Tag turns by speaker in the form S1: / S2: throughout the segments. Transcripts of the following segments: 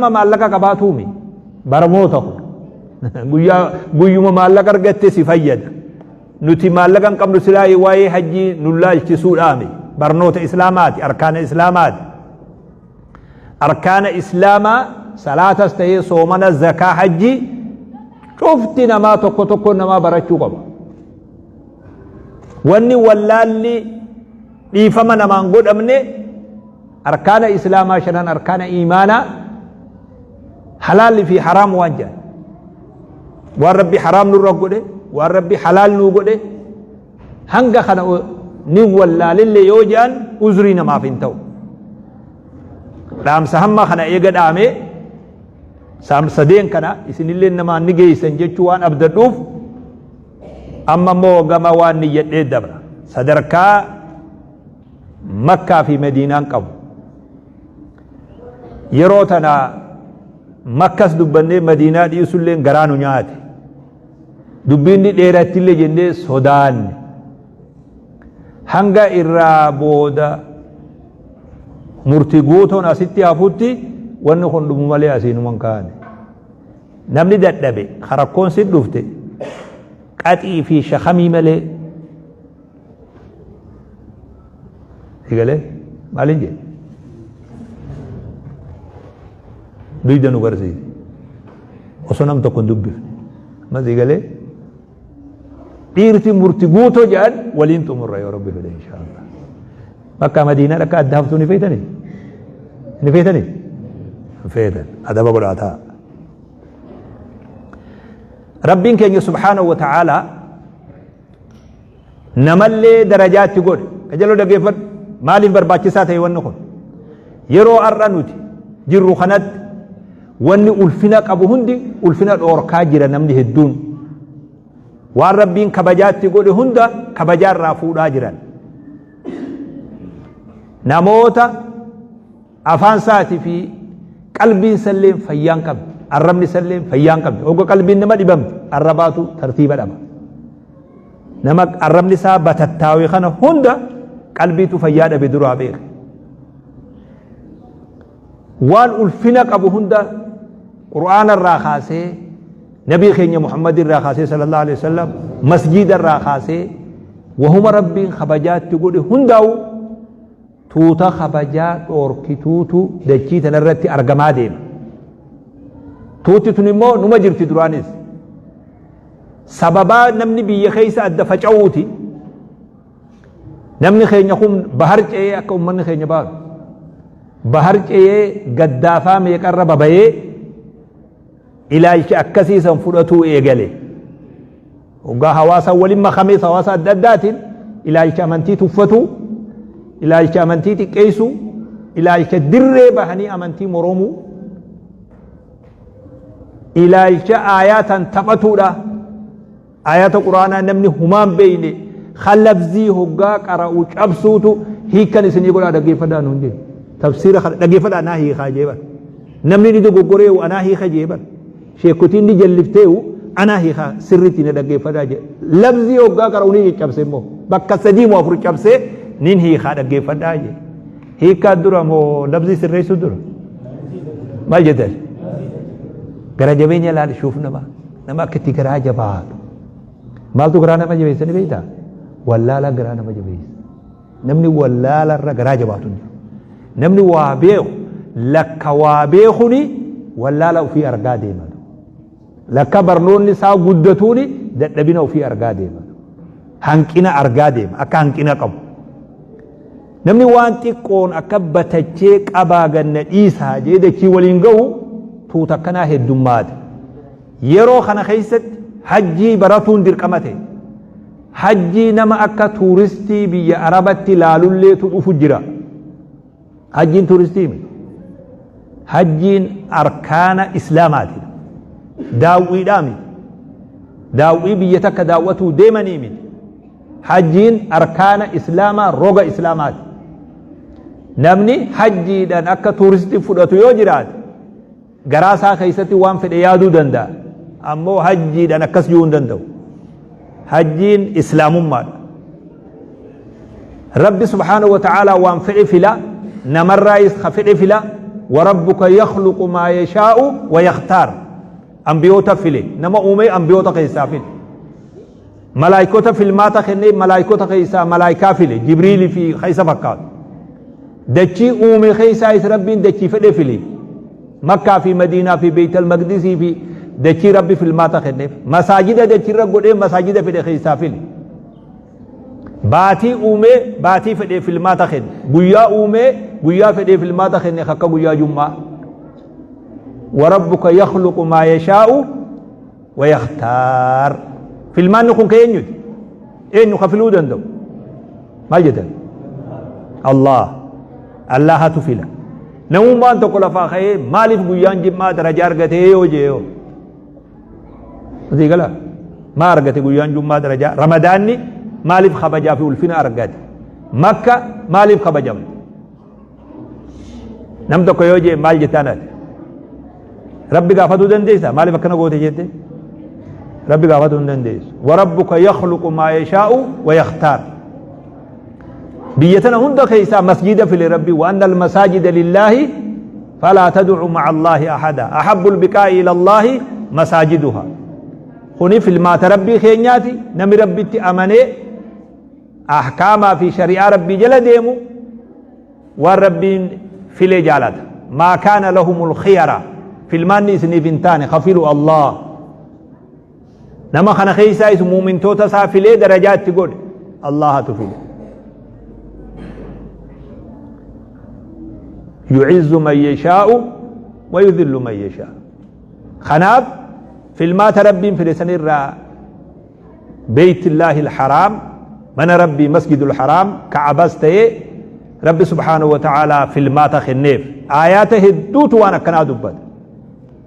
S1: Dirqama maallaqa qabaatuumi barmoota kun. Guyyaa guyyuma maallaqa argatte si fayyada. Nuti maallaqa hin qabnu silaa waa'ee hajjii nu laalchisuudhaami. Barnoota islaamaati, arkaana islaamaati. Arkaana islaamaa salaatas ta'ee soomana, zakaa, hajjii cufti namaa tokko tokko namaa barachuu qaba. Wanni wallaalli dhiifama namaan godhamne arkaana islaamaa shanan, arkaana iimaanaa, halaalli fi haraam waan jedhan, waan Rabbi haraam nurra godhe, waan Rabbi halaal nuu godhe, hanga kana ni wallaalillee yoo jedhan uzrii namaaf hin ta'u. Dhaamsa hamma kana eega dhaamee saamsadeen kana isinillee namaan ni geessan jechuu waan abdadhuuf, amma immoo gama waan niyyadhee dabra. Sadarkaa Makkaa fi Madiinaan qabu. Yeroo tana Makkas dubbannee Madiinaa dhiisullee garaa nu nyaate. Dubbiin ni dheerattillee jennee sodaanne. Hanga irraa booda murtii guutuun asitti hafutti wanni kun dhumu malee asiinuma hin kaane. Namni dadhabe rakkoon si dhufte qaxii fi shakamii malee Egalee maaliin jedhe? Duyda nu garsiise. Osoo nam tokko hin dubbifne. Ammas egalee dhiirti murti guutoo jedhan waliin xumurra yoo Rabbi fedhe inshaallah. Bakka Madiinaa dhakka adda haftuu ni feetanii? Ni feetanii? Hin feetan. Adaba godhaa ta'a. Rabbiin keenya subhaanahu wa ta'aalaa namallee darajaatti godhe. Qajeeloo dhaggeeffadhu. Maaliif barbaachisaa ta'e wanni kun? Yeroo har'a nuti jirru kanatti wanni ulfina qabu hundi ulfina dhoorkaa jira namni hedduun. Waan Rabbiin kabajaatti godhe hunda kabajaa irraa fuudhaa jiran. Namoota afaan isaatii fi qalbiin isallee fayyaa hin qabne, arrabni isallee fayyaa hin qabne. Hogga qalbiin nama dhibamte arrabaatu tartiiba dhaba. Nama arrabni isaa batattaawe kana hunda qalbiitu fayyaa dhabe duraa beeka. Waan ulfina qabu hunda Qur'aana irraa kaasee, nabii keenya Muhammad irraa kaasee sallallahu alaihi wasallam, masjiida irraa kaasee, wahuma Rabbiin kabajaatti godhe hundaa'u tuuta kabajaa dhoorkituutu dachii tana irratti argamaa deema. Tuuti tun immoo numa jirti duraanis. Sababaa namni biyya keessa adda faca'uuti. Namni keenya kun bahar ce'ee akka uummanni keenya baaru. Bahar ce'ee gaddaafaa meeqarra babayee ilaalcha akkasii san fudhatuu eegale. Hoggaa hawaasa waliin makamees hawaasa adda addaatiin ilaalcha amantii tuffatuu, ilaalcha amantii xiqqeessuu, ilaalcha dirree bahanii amantii moromuu, ilaalcha aayaataan taphatuudha. Aayata Qur'aanaa namni humaan beeyne lafzii hoggaa qara'u cabsuutu hiikkan isinii godhaa dhaggeeffadhaa nuun jee. Tafsiira kana dhaggeeffadhaa naa hiikaa jee bar. Namni ni dogoggoreewu anaa hiika jee bar. Sheekotiin ni jallifteewu anaa hiikaa sirriitti na dhaggeeffadhaa jee. Lafzii hoggaa qara'u ni caccabse immoo bakka sadii moo afur cabsee nin hiikaa dhaggeeffadhaa jee. Hiikkaa dura moo lafzii sirreessuu dura? Maal jettan? Gara jabeenya laali shuuf namaa. Nama akka itti garaa jabaatu. Maaltu garaa nama jabeessa ni beektaa? Wallaalaa garaa nama jabeessa. Namni wallaala irra garaa jabaatu hin jiru. Namni waa beeku lakka waa beekuni wallaala ofii argaa deema. Lakka barnoonni isaa guddatuuni dadhabina ofii argaa deema. Hanqina argaa deema akka hanqina qabu. Namni waan xiqqoon akka batachee qabaa ganna dhiisaa jee dachii waliin gahu tuuta akkanaa heddummaate. Yeroo kana keessatti hajjii baratuun dirqama ta'e. Hajjii nama akka tuuristii biyya Arabatti laalulleetu dhufu jira. Hajjiin tuuristii miti. Hajjiin arkaana Islaamaati. Daawwiidhaa miti. Daawwii biyya takka daawwatuu deemanii miti. Hajjiin arkaana Islaamaa, roga Islaamaati. Namni hajjiidhaan akka tuuristii fudhatu yoo jiraate garaa isaa keessatti waan fedhe yaaduu danda'a. Ammoo hajjiidhaan akkas jechuu hin danda'u. Hajjiin Islaamummaadha. Rabbi subhaanahu wa ta'aalaa waan fedhe fila, namarraayis ka fedhe fila. Warabbuka yakhluqu maa yashaa'u wa yakhtaar. Ambiyoota file, nama uumee ambiyoota keessaa file. Malaayikota filmaata kennee malaayikota keessaa malaayikaa file, Jibriilii fi ka isa fakkaatu. Dachii uume keessaayis Rabbiin dachii fedhe file. Makkaa fi Madiinaa fi Beeytal Maqdisii fi dachii Rabbi filmaata kenneef. Masaajida dachirra godhee masaajida fedhe keessaa file. Baatii uumee baatii fedhee filmaata kenne. Guyyaa uumee guyyaa fedhee filmaata kenne akka guyyaa jum'aa. Warabbuka yakhluqu maa yashaa'u wa yakhtaar. Filmaanni kun ka eenyuti? Eenyu ka filuu danda'u? Maal jettan? Allah. Allahatu fila. Namummaan tokko lafaa ka'ee maaliif guyyaan jim'aa darajaa argatee yoo jee yoo? Asii gala maa argate guyyaan jummaa darajaa? Ramadaanni maaliif kabajaa fi ulfina argate? Makka maaliif kabajamte? Nam tokko yoo jee maal jettaan ati? Rabbi gaafatuu dandeessa? Maaliif akkana goote jette? Rabbi gaafatuu hin dandeessu. Warabbuka yakhluqu maa yashaa'u wa yakhtaar. Biyya tana hunda keessaa masjida file Rabbi wa anna al-masaajida lillaahi falaa tad'u ma'a Allaahi ahada. Ahabbu al-biqaa'i ila Allaahi masaajiduha. Kuni filmaata Rabbii keenyaati. Namni Rabbitti amanee ahkaamaa fi shari'aa Rabbii jala deemu waan Rabbiin file jaalata. Maa kaana lahumul khiyara. Filmaanni isiniif hin taane kafilu Allah. Nama kana keessaa is muumintoota isaa filee darajaa itti godhe. Allahatu file. Yu'izzu man yashaa'u wa yudhillu man yashaa'u. Kanaaf filmaata Rabbiin file sanirraa Beeytillaahi al-Haraam mana Rabbii Masjidul Haraam Ka'abas ta'ee Rabbi subhaanahu wa ta'aalaa filmaata kenneef. Aayaata hedduutu waan akkanaa dubbata.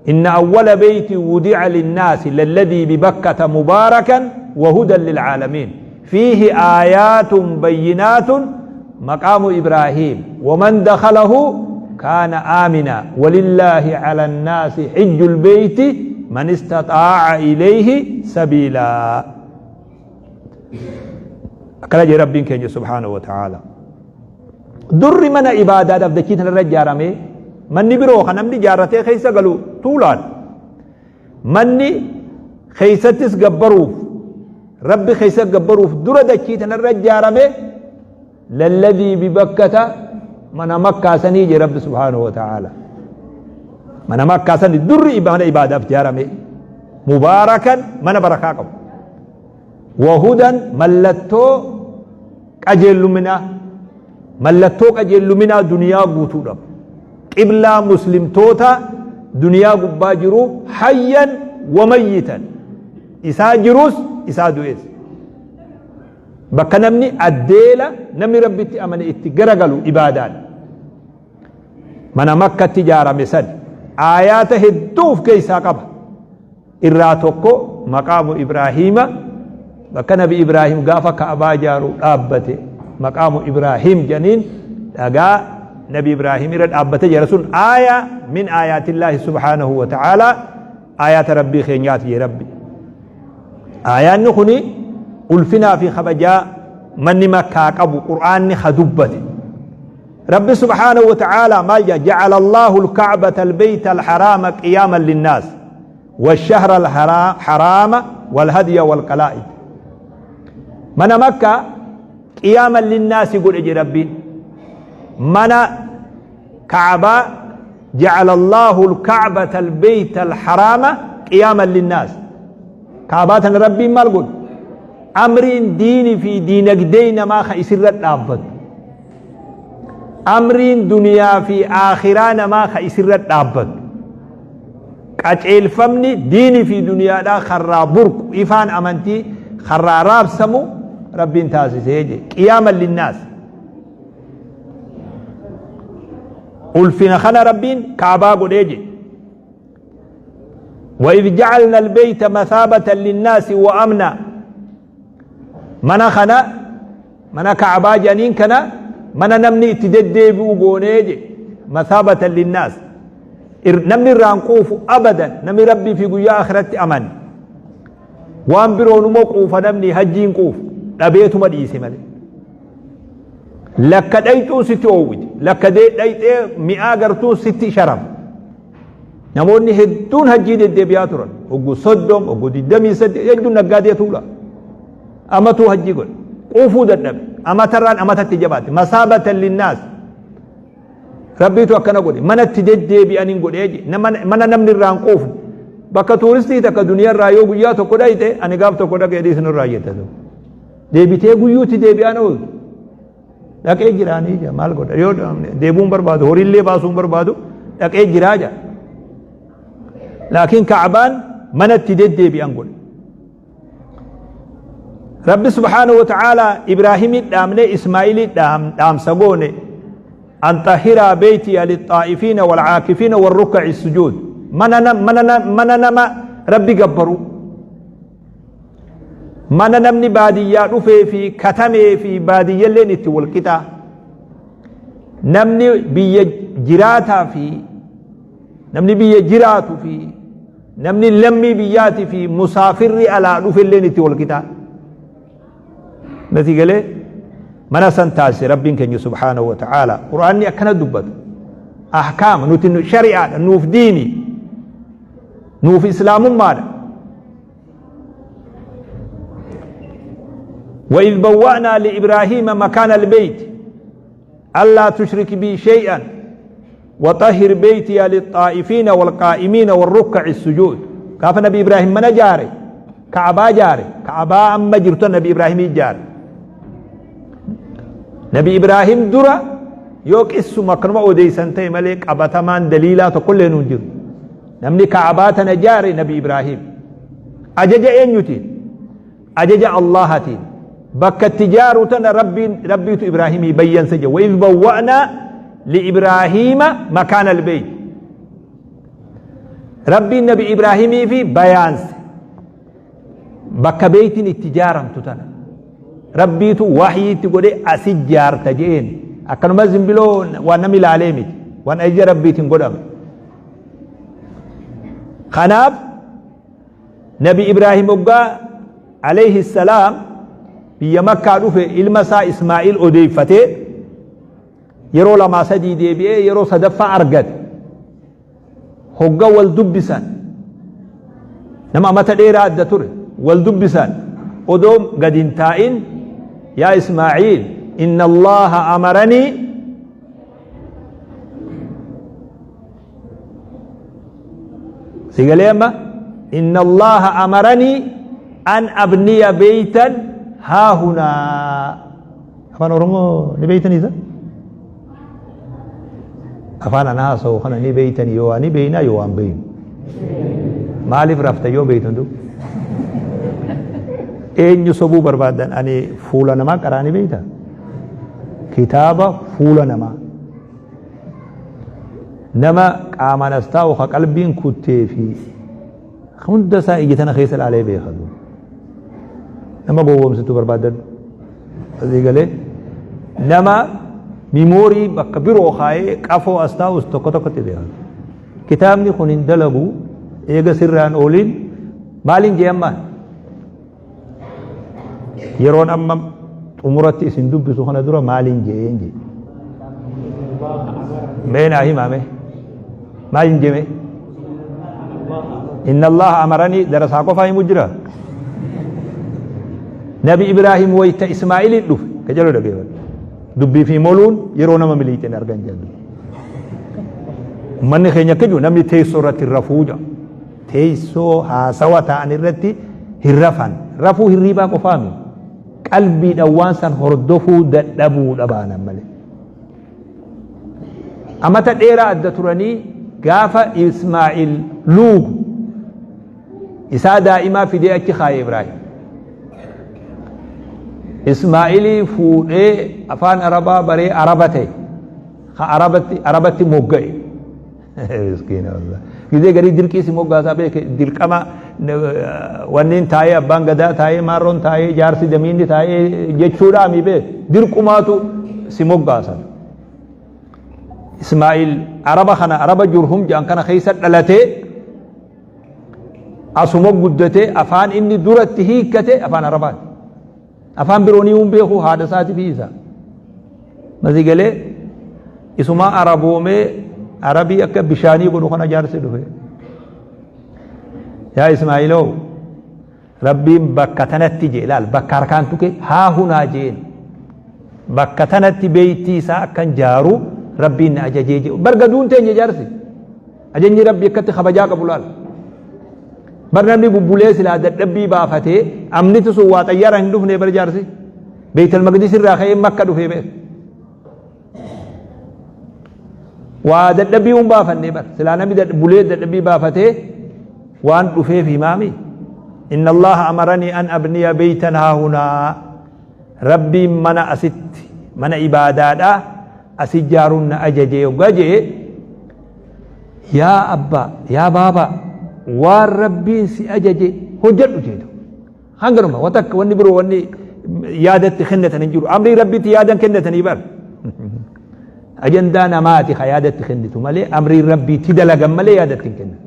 S1: Inna awwala beeyti wudi'a linnaasi lalladii bibakkata mubaarakan wa hudan lilcaalamiin. Fiihi aayaatun bayyinaatun maqaamu Ibraahiim waman dakhalahu kaana aamina walillaahi cala annaasi xijjul beeyti man istaxaaca ilayhi sabiilaa. Akkana jee Rabbiin keenya subhaanahu wa ta'aala. Durri mana ibaadaadhaaf dachii tanarra ijaaramee manni biroo kan namni ijaarratee keessa galu tuulaan manni keessattis gabbaruuf Rabbi keessa gabbaruuf dura dachii tanarra ijaarame lalladii bibakkata mana makkaa sanii jee Rabbi subhaanahu wa ta'aala. Mana makkaa sanii durri mana ibaadaaf ijaarame mubaarakan mana barakaa qabu. Wahudan mallattoo qajeelluminaa mallattoo qajeelluminaa duniyaa guutuudha. Qiblaa muslimtoota duniyaa gubbaa jiru hayyan wamayyitan isaa jirus isaa du'es. Bakka namni addeela namni rabbitti amane itti garagalu ibaadaan. Mana makkatti ijaarame san aayaata hedduu of keessaa qaba. Irraa tokko maqaamu Ibraahiima bakka nabi Ibraahim gaafa Ka'abaa ijaaru dhaabbate maqaamu Ibraahim jedhaniin dhagaa nabi Ibraahim irra dhaabbate jira sun aaya min aayaatillaahi subhaanahu wa ta'aalaa aayaata rabbii keenyaati jee rabbi. Aayaanni kuni ulfinaa fi kabajaa manni makkaa qabu qur'aanni ha dubbate. Rabbi subhaanahu wa ta'aalaa maal jedha ja'ala Allahu al-ka'bata al-bayta al-haraama qiyaaman linnaas. والشهر الحرام والهدي والقلائد من مكة قياما للناس يقول اجي ربي من كعبة جعل الله الكعبة البيت الحرام قياما للناس كعبة ربي ما قل أمرين ديني في دينك دين ما خيسر الأبد Amriin duniyaa fi aakhiraa namaa ka isirra dhaabbatu. Qaceelfamni diini fi duniyaadhaa karraa burqu ifaan amantii karraa raabsamu Rabbiin taasisee je. Qiyaaman linnaas. Ulfina kana Rabbiin kaabaa godhee je. وإذ جعلنا البيت مثابة للناس وأمنا mana kana mana ka'abaa jedhaniin kana mana namni itti deddeebi'u goonee je masaabatan linnaas namni irraan quufu abadan namni rabbii fi guyyaa akhiratti amane waan biroonuma quufa namni hajjiin quufu dhabeetuma dhiise malee lakka dhayxuun sitti oowwiti. Lakka dee dhayxee mi'aa gartuun sitti sharafa. Namoonni hedduun hajjii deddeebi'aa turan. Oggu 30, oggu 28 hedduun naggaadee tuula. Amatuu hajjii godhe. Quufuu dadhabe. Amatarraan amatatti jabaate. Masaabatan linnaas. Rabbiitu akkana godhe. Manatti deddeebi'aniin godhee je. Mana namni irraa hin quufne. Bakka tuuristii takka duniyaa irraa yoo guyyaa tokko dhayxe ani gaaf tokko dhaqee dhiisnu irraa jetta. Deebitee guyyuutti deebi'aan ooltu. Dhaqee jiraanii jaa maal godha yoo deebi'uun barbaadu horiillee baasuun barbaadu dhaqee jiraa jaa. Laakiin Ka'abaan manatti deddeebi'an godhe. Rabbi subhaanahu wa ta'aalaa Ibraahimii dhaamnee Ismaa'ilii dhaamsa goone an xahiraa beeytiya lixaa'ifiina walcaakifiina warrukkaci sujuud mana nama Rabbi gabbaruu. Mana namni baadiyyaa dhufee fi katamee fi baadiyyalleen itti wal qixaa. Namni biyya jiraataa fi namni biyya jiraatu fi namni lammii biyyaatii fi musaafirri alaa dhufelleen itti wal qixaa. Nati galee mana san taasise Rabbiin keenya subhaanahu wa ta'aala. Qur'aanni akkana dubbata. Ahkaama nuti shari'aadha nuuf diini nuuf islaamummaadha. وإذ بوأنا لإبراهيم مكان البيت ألا تشرك بي شيئا وطهر بيتي للطائفين والقائمين والركع السجود كاف نبي إبراهيم من جاري كعبا جاري كعبا أما جرت نبي إبراهيم جاري نبي إبراهيم درا yoo qissuma akkanuma odeeysan ta'e malee qabatamaan daliilaa tokkollee nuun jiru. Namni Ka'abaa tana jaare Nabi Ibraahim. Ajaja eenyutiin? Ajaja Allahatiin. Bakka itti jaaru tana Rabbiin Rabbiitu Ibraahimii bayyansa jedhe. Wa'iz bawwa'naa li'ibraahiima makaana albeeyt. Rabbiin Nabi Ibraahimii fi bayaanse. Bakka beeytiin itti jaaramtu tana. Rabbiitu wahyii itti godhee asi jaarta je'een. Akkanuma zimbiloo waan namni ilaalee miti. Waan ajaja Rabbiitiin godhame. Kanaaf Nabi Ibraahim hoggaa alayhi salaam biyya Makkaa dhufe ilma isaa Ismaa'il odeeffatee yeroo lamaa sadii deebi'ee yeroo sadaffaa argate. Hogga wal dubbisan nama amata dheeraa adda ture wal dubbisan odoo gad hin taa'in yaa Ismaa'iil inna Allaha amaranii si galee amma inna Allaha amaranii an abniya beeytan haahunaa afaan Oromoo ni beeytanii isa afaan ana haasa'u kana ni beeytanii yoo waan ni beeynaa yoo waan beeynu maaliif rafta yoo beeytan du eenyu sobuu barbaadan ani fuula namaa qaraa ni beeyta kitaaba fuula namaa nama qaamaan as taa'u ka qalbiin kuttee fi hunda isaa ija tana keessa ilaalee beeka nama gowwoomsitu barbaadadhu asii galee nama miimoorii bakka biroo kaayee qafoo as taa'us tokko tokkotti beeka kitaabni kun hin dalagu eega sirraan ooliin maaliin jee ammaan Yeroon amma xumuratti isin dubbisu kana dura maaliin je'een jee. Mee naa himaa mee. Maaliin jee mee? Inna Allaha amaranii darasaa qofaa himu jira. Nabi Ibraahim wayta Ismaa'iliin dhufe ka jedhu dhageeffadhu. Dubbii fi moluun yeroo nama miliixeen argan jedhu. Uummanni keenya akka jiru namni teessoo irratti rafuu jedha. Teessoo haasawa ta'an irratti hin rafan. Rafuu hirriibaa qofaa miti. Qalbiidhaan waan san hordofuu dadhabuudha baanan malee. Amata dheeraa adda turanii gaafa Ismaa'il luugu isaa daa'imaa fidee achi kaaye Ibraahim. Ismaa'ilii fuudhee afaan Arabaa baree Araba ta'e. Ka Arabatti Arabatti mogga'e. Miskiina wallah. Gizee garii dirqii si moggaasaa beeke dirqama wanniin taa'ee abbaan gadaa taa'ee maarroon taa'ee jaarsi damiinni taa'ee jechuudhaa mi beek dirqumaatu si moggaasan. Ismaa'il Araba kana Araba Jurhum jedhan kana keessa dhalatee asuma guddatee afaan inni duratti hiikkate afaan Arabaati. Afaan biroo ni hin beeku haadha isaati fi isaa. Masii galee Isumaa araboomee arabii akka bishaanii godhu kana jaarsi dhufe. Yaa Ismaa'iloo Rabbiin bakka tanatti jee laal bakka harkaan tuqe haa hunaa jeen bakka tanatti beeytii isaa akkan jaaru Rabbiin na ajajee jee bar gaduun teenya jaarsi ajajni Rabbii akkatti kabajaa qabu laal bar namni bubbulee silaa dadhabbii baafatee amniti sun waa xayyaaraan hin dhufne bar jaarsi Beeytal Maqdis irraa ka'ee Makka dhufee beek Waa dadhabbii hin baafannee bar silaa namni bulee dadhabbii baafatee waan dhufeef himaami. Inna Allaha amaranii an abniya beeytan haahunaa Rabbiin mana asitti mana ibaadaadha asi jaaruun na ajaje yoggaa jee yaa abbaa yaa baabaa waan Rabbiin si ajaje hojjedhu jeetu. Hanganuma wa takka wanni biroo wanni yaadatti kennatan hin jiru. Amrii Rabbiitti yaadan kennatanii bar. Ajandaa namaati ka yaadatti kennitu malee amrii Rabbiitti dalagan malee yaadatti hin kennan.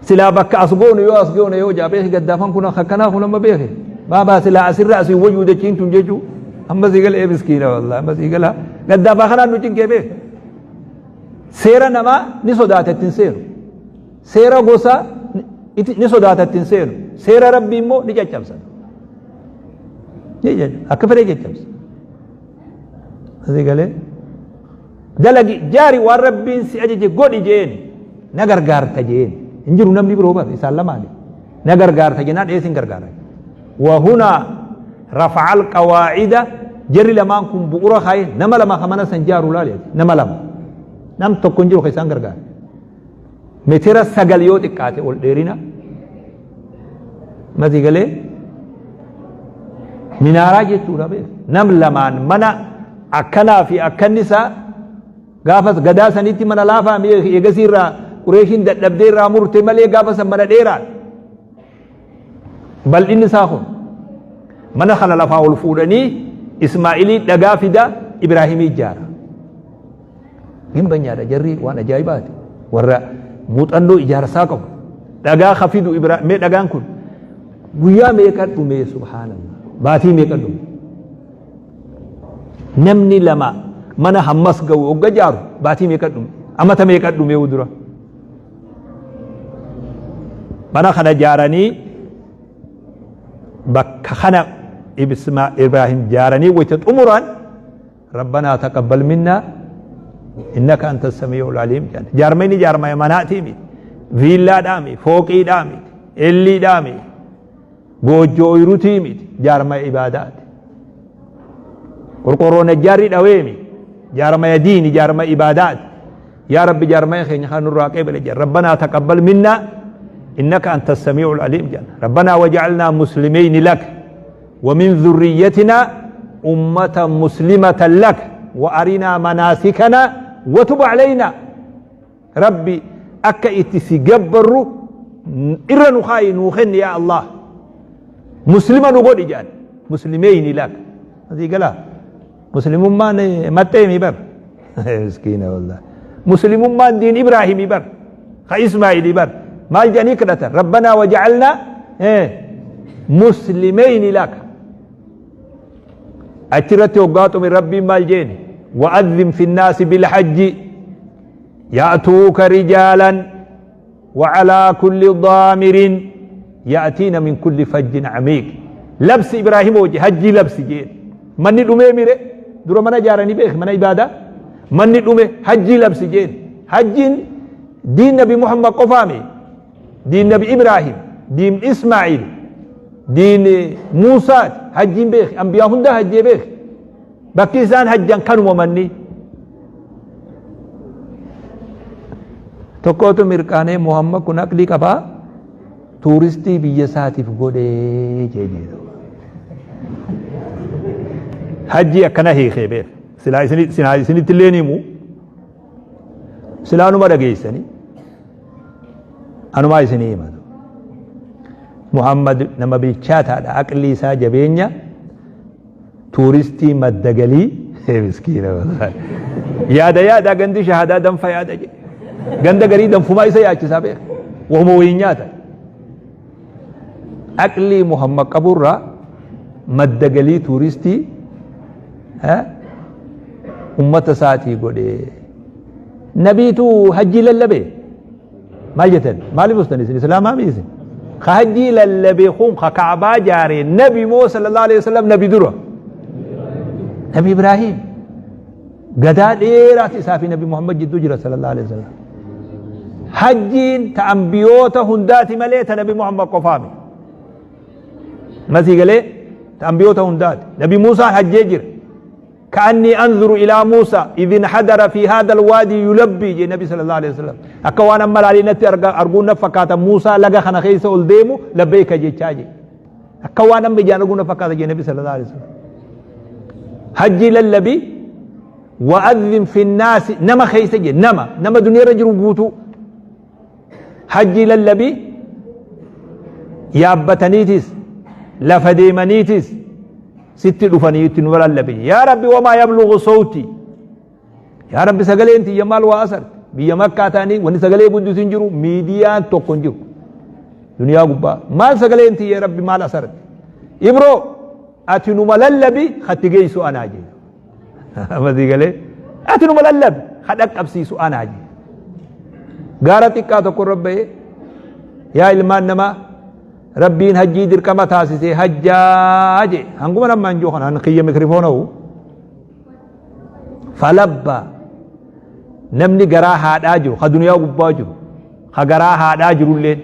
S1: Silaa bakka as goonu yoo as goone yoo jaa beeki gaddaafan kun akkanaa kun amma beeki. Baabaa silaa asirra asii wayyuu dachiin tun jechuu amma sii gala ee miskiina wallahi amma sii gala gaddaafaa kanaan nu cinqee beeki. Seera namaa ni sodaata ittiin seenu. Seera gosaa ni sodaata ittiin seenu. Seera Rabbii immoo ni caccabsa. Ni caccabsa. Akka fedhee caccabsa. Asii galee dalagi jaari waan Rabbiin si ajaje godhi jeen na gargaarta jeen. Hin jiru namni biroo bar isaan lamaani. Na gargaarta jennaan dheessin gargaara. Wahunaa rafa'al qawaacida jarri lamaan kun bu'ura kaaye nama lama ka mana san jaaru laali nama lama. Nam tokko hin jiru ka isaan gargaara. Meetira 9 yoo xiqqaate ol dheerina. Masii galee minaaraa jechuudha beek. Nam lamaan mana akkanaa fi akkanni isaa gaafas gadaa sanitti mana laafaa eegasii irraa Qureeshiin dadhabdee irraa murte malee gaafa san mana dheeraa. Bal'inni isaa kun mana kana lafaa ol fuudhanii Ismaa'ilii dhagaa fida Ibraahimii ijaara. Gimbanyaadha jarri waan ajaa'ibaati. Warra muuxannoo ijaarsaa qabu. Dhagaa ka fidu mee dhagaan kun guyyaa meeqa dhume subhaanallah. Baatii meeqa dhume. Namni lama mana hammas ga'u hogga jaaru baatii meeqa dhume. Amata meeqa dhume dura. Mana kana jaaranii bakka kana Ibraahim jaaranii wayita xumuran Rabbanaa taqabbal minnaa innaka anta samii'ul aliim jedhan. Jaarmayni jaarmaya manaatii miti. Viillaadhaa miti. Fooqiidhaa miti. Elliidhaa miti. Goojjoo oyirutii miti. Jaarmaya ibaadaati. Qorqoorroo najjaarri dhawee miti. Jaarmaya diini jaarmaya ibaadaati. Yaa Rabbi jaarmaya keenya kana nurraa qeebale jedhan. Rabbanaa taqabbal minnaa innaka anta samii'ul aliim jedhan. Rabbanaa waja'alnaa muslimeyni lak wa min dhurriyyatinaa ummata muslimatan lak wa arinaa manaasikana wa tub alaynaa. Rabbi akka itti si gabbarru irra nu kaayi nuu kenni yaa Allah. Muslima nu godhi jedhan. Muslimeyni lak. Asii galaa. Muslimummaan maxxeemi bar. Miskiina wallah. Muslimummaan diin Ibraahimii bar. Ka Ismaa'ilii bar. Maal jedhanii kadhatan? Rabbanaa waja'alnaa muslimeyni laka. Achirratti hoggaa xume Rabbiin maal jeeni? Wa'adhin fi nnaasi bilhajji ya'tuuka rijaalan وعلى كل ضامر يأتين من كل فج عميق لبس إبراهيم وجه هجي لبس جين مني دمي ميري درو منا جارني بيخ منا إبادة مني دمي هجي لبس جين هجين دين نبي محمد قفامي دين نبي إبراهيم دين إسماعيل دين موسى هجين بيخ أنبياء هندا هجي بيخ Bakki isaan hajjan kanuma manni. Tokkootu mirqaanee Muhammad kun aqlii qabaa tuuristii biyya isaatiif godhee jedhe. Hajjii akkana hiikee beek. Silaa isinitti illee himu. Silaa numa dhageessanii. Anumaa isinii himatu. Muhammad nama bilchaataadha. Aqlii isaa jabeenya. Tuuristii madda galii miskiina wallahi. Yaada yaada gandi shahadaa danfa yaada jedhe. Ganda garii danfumaa isa yaachisaa beeka. Wahuma wayiin nyaata. Aqlii Muhammad qaburraa madda galii tuuristii Ummata isaatii godhe. Nabiitu hajjii lallabe. Maal jettan? Maaliif ustan isin islaamaa miti isin? Ka hajjii lallabe kun ka Ka'baa jaare nabi moo sallallahu alaihi wasallam nabi dura? Nabi Ibraahim. Gadaa dheeraati isaa fi nabi Muhammad jidduu jira sallallahu alaihi wasallam. Hajjiin ta ambiyoota hundaati malee ta nabi Muhammad qofaa miti. Masii galee ta ambiyoota hundaati. Nabi Muusaan hajjee jira. Ka'annii anzuru ilaa Muusaa idh inhadara fi haadha alwaadi yulabbii jee nabi sallallahu alaihi wasallam. Akka waan amma laalii natti arguun na fakkaata Muusaa laga kana keessa ol deemu labbeeka jechaa jee. Akka waan amma ijaan arguun na fakkaata jee nabi sallallahu alaihi wasallam. Hajjii lallabii wa'adhin fi naasi nama keessa jee nama nama duniyaa irra jiru guutuu. Hajjii lallabii yaabbataniitis lafa deemaniitis sitti dhufanii itti nu lallabi yaa rabbi wamaa yablugu sawti yaa rabbi sagaleen tiyya maal waa asarte biyya makkaa ta'anii wanni sagalee guddisu hin jiru miidiyaan tokko hin jiru duniyaa gubbaa maal sagaleen tiyya rabbi maal asarte ibroo ati numa lallabi hatti geessu anaa jee Amasii galee ati numa lallabi ha dhaqqabsiisu anaa jee. Gaara xiqqaa tokko irra ba'ee yaa ilmaan namaa rabbiin hajjii dirqama taasisee hajjaa jee hanguma nammaan jiru kanaan kiyya mikirifoona'u falabbaa namni garaa haadhaa jiru ka duniyaa gubbaa jiru ka garaa haadhaa jirulleen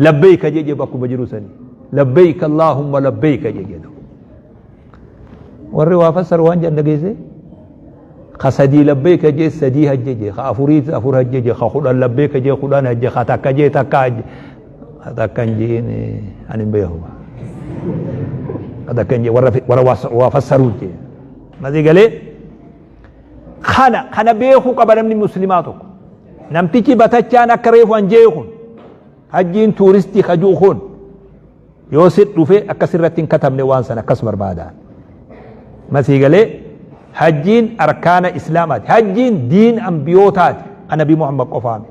S1: labbeeyka jee jee bakkuma jiru sanii labbeeyka allaahumma labbeeyka jee jedhu Warri waa fassaru waan jedhan dhageesse ka sadii labbeeka jee sadii hajje jee ka afurii afur hajje jee ka kudhan labbeeka jee kudhan hajje ka takka jee takka hajje ka takka hin jeen ani hin beeku ka takka hin jee warra warra waa fassaruu jee masii galee kana kana beekuu qaba namni muslimaa tokko namtichi batachaan akka reefu an jee kun hajjiin tuuristii kajuu kun Yoo sit dhufe akka sirratti hin katabne waan san akkas barbaada. Masii galee hajjiin arkaana islaamaati. Hajjiin diin ambiyootaati. Kan Nabi Muhammad qofaami.